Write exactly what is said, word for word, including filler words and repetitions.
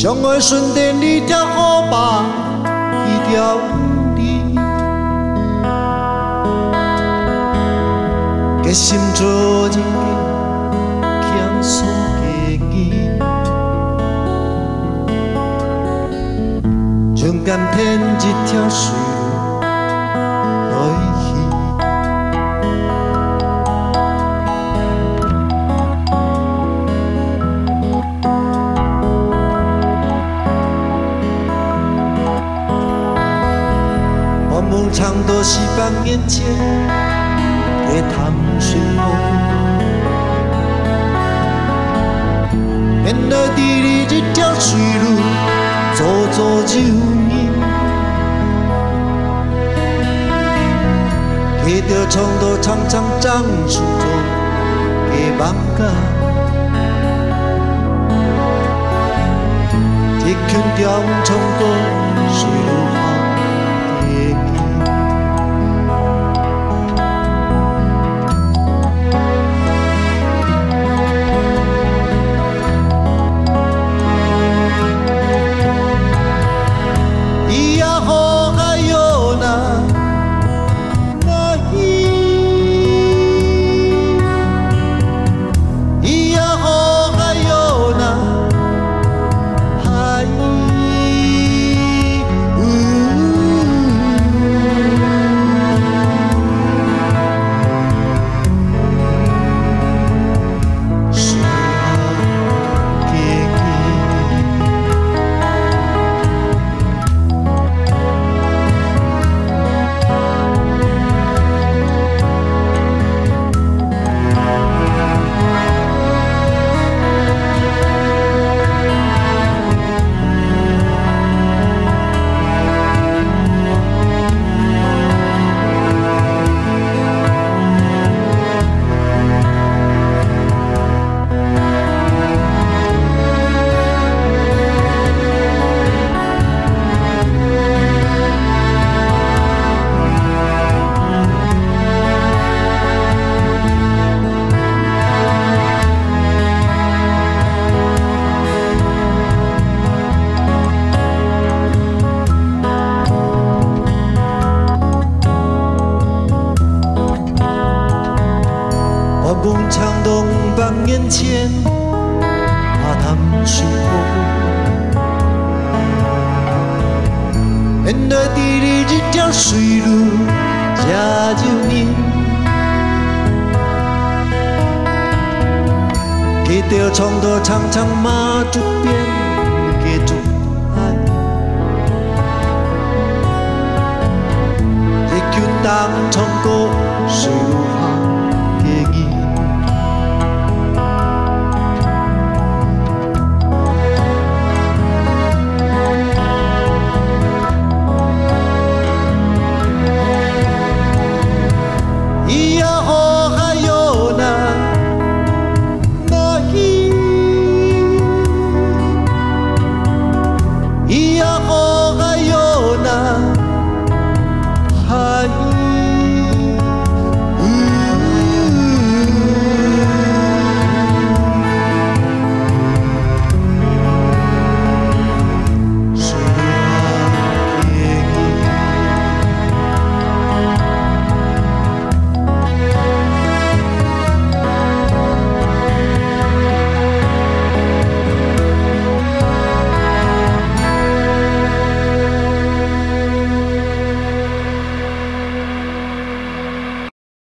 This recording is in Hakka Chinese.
將愛順等這條河壩，這條路裡，決心做一個輕鬆个人，勇敢跈一條水路來去。 發夢唱到四百年前个淡水河，現在在這一條水路，做做遊人。佢兜唱到長長長樹棗个 一群鳥唱到水路旁个人。咿呀吼，哎喲吶， 那咿，咿呀吼，哎喲吶，哎咿，呜。 發夢唱到五百年前，阿潭水河。現在在這一條水路，也有人。佢兜唱到長長馬祖邊个竹 一群人唱到水路旁